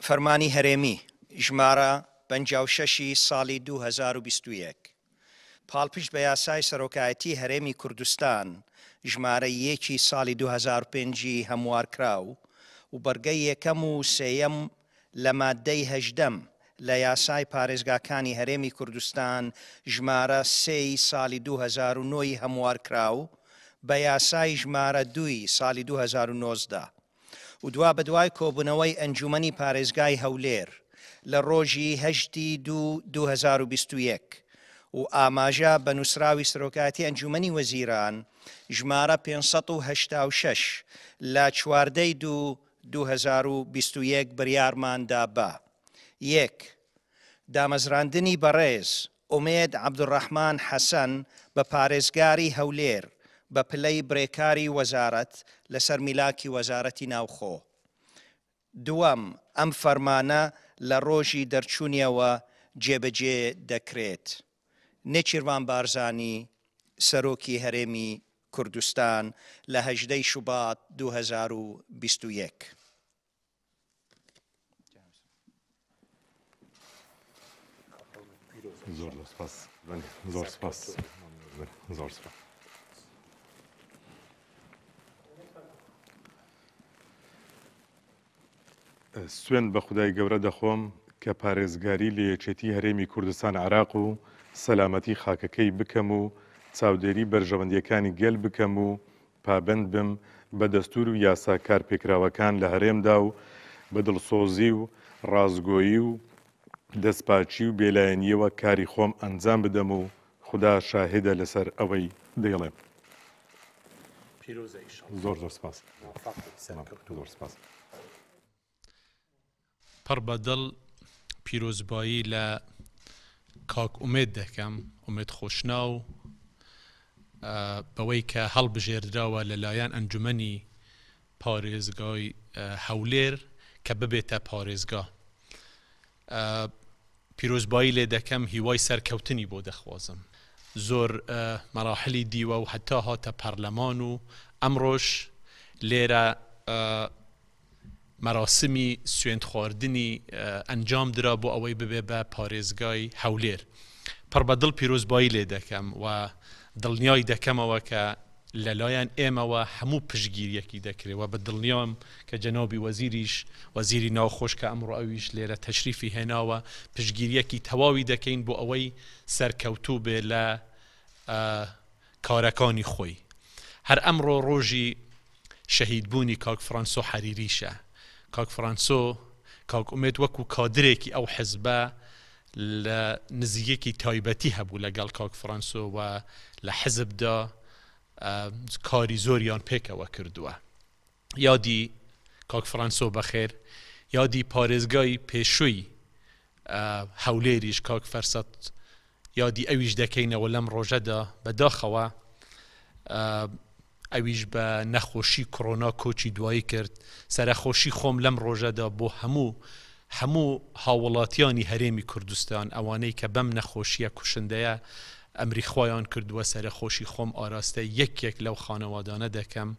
فەرمانی هەرێمی ژمارە 56 ی ساڵی 2021، پاڵپشت بە یاسای سەرۆکایەتی هەرێمی کوردستان ژمارە یەکی ساڵی 2005 ی هەموارکراو و بڕگەی یەکەم و سێیەم لە ماددەی هەژدەم لە یاسای پارێزگاکانی هەرێمی کوردستان ژمارە سێی ساڵی 2009 ی هەموارکراو بە یاسای ژمارە دووی ساڵی 2019 و دوابەدوای کۆبوونەوەی ئەنجوومەنی پارێزگای هەولێر لە ڕۆژی هەشت ی دوو 2021 و ئاماژە بە نووسراوی سەرۆکایەتی ئەنجوومەنی وەزیران ژمارە 586 لە 14 ی دوو 2021 بریارمان دا بە، یەک. دامەزراندنی بەڕێز ئومێد عەبدولڕەحمان حەسەن بە پارێزگاری هەولێر بە پلەی برێکاری وەزارەت لەسەر میلاکی وەزارەتی ناوخۆ. دووەم، ئەم فەرمانە لە ڕۆژی دەرچوونیەوە جێبەجێ دەکرێت. نێچیرڤان بارزانی، سەرۆکی هەرێمی کوردستان لە 18 ی شوبات 2021. زۆر زۆر سپاس زۆر سپاس زۆر سپاس. سوێند بە خودای گەورە دەخۆم کە پارێزگاری لە یەکێتی هەرێمی کوردستان عێراق و سەلامەتی خاکەکەی بکەم و چاودێری بەرژەوەندیەکانی گەل بکەم و پابەند بم بە دەستوور و یاسا کارپێکراوەکان لە هەرێمدا و بە دڵسۆزی و ڕاستگۆیی و دەستپاکی و بێلایەنییەوە کاری خۆم ئەنجام بدەم و خودا شاهیدە لەسەر ئەوەی دەیڵێم. پیرۆزە ئیشەڵا. زۆر زۆر سپاس. مۆفەق بیت سەرکەوتوو زۆر سپاس. پڕ بە دڵ پیرۆزبایی لە کاک ئومێد دەکەم، ئومێد خۆشناو، بەوەی کە هەڵبژێردراوە لەلایەن ئەنجومەنی پارێزگای هەولێر کە ببێتە پارێزگا. پیرۆزبایی لێ دەکەم، هیوای سەرکەوتنی بۆ دەخوازم. زۆر مەراحلی دیوە و هەتا هاتە پەرلەمان و ئەمڕۆش لێرە مەراسمی سوێندخواردنی ئەنجام درا بۆ ئەوەی ببێ بە پارێزگای هەولێر. پڕ بە دڵ پیرۆزبایی لێ دەکەم و دڵنیای دەکەمەوە کە لەلایەن ئێمەوە هەموو پشتگیریەکی دەکرێ و بە دڵنیام کە جەنابی وەزیریش، وەزیری ناوخۆش کە ئەمڕۆ ئەویش لێرە تەشریفی هێناوە، پشتگیریەکی تەواوی دەکەین بۆ ئەوەی سەرکەوتوو بێ لە کارەکانی خۆی. هەر ئەمڕۆ ڕۆژی شەهیدبوونی کاک فرانسۆ حەریریشە. کاک فرانسۆ، کاک ئومێد وەکو کادرێکی ئەو حزبە لە نزیکێکی تایبەتی هەبوو لەگەڵ کاک فرانسۆ و لە حزبدا کاری زۆریان پێکەوە کردووە. یادی کاک فرانسۆ بەخێر، یادی پارێزگای پێشووی هەولێریش کاک فەرسەت یادی ئەویش دەکەینەوە لەم ڕۆژەدا، بەداخەوە ئەویش بە نەخۆشی کۆرۆنا کۆچی دوایی کرد. سەرەخۆشی خۆم لەم ڕۆژەدا بۆ هەموو هەموو هاووڵاتیانی هەرێمی کوردستان، ئەوانەی کە بەم نەخۆشییە کوشندەیە ئەمری خوایان کردووە، سەرەخۆشی خۆم ئاراستەی یەک یەک لەو خانەوادانە دەکەم.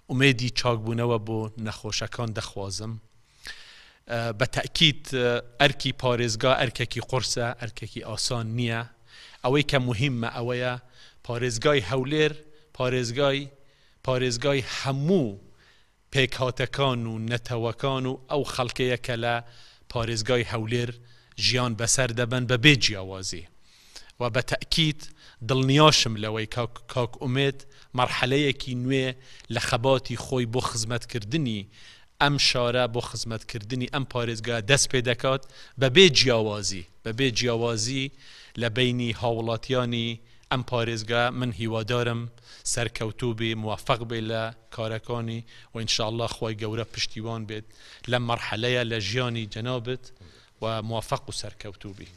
ئومێدی چاکبوونەوە بۆ نەخۆشەکان دەخوازم. بە تەئکید ئەرکی پارێزگا ئەرکێکی قورسە، ئەرکێکی ئاسان نییە. ئەوەی کە موهیمە ئەوەیە پارێزگای هەولێر پارێزگای پارێزگای هەموو پێکهاتەکان و نەتەوەکان و ئەو خەڵکەیە کە لە پارێزگای هەولێر ژیان بەسەر دەبەن بە بێ جیاوازی و بە تەئکید دڵنیاشم لەوەی کاک کاک ئومێد مەرحەلەیەکی نوێ لە خەباتی خۆی بۆ خزمەتکردنی ئەم شارە بۆ خزمەتکردنی ئەم پارێزگایە دەست پێ دەکات بە بێ جیاوازی بە بێ جیاوازی لە بەینی هاوڵاتیانی ئەم پارێزگا من هیوادارم سەرکەوتوو بی موفق بی لە کارەکانی و ان شاء اللە خوای گەورە پشتیوان بێت لەم مەرحەلەیە لە ژیانی جەنابت و موفق و سەرکەوتوو بی.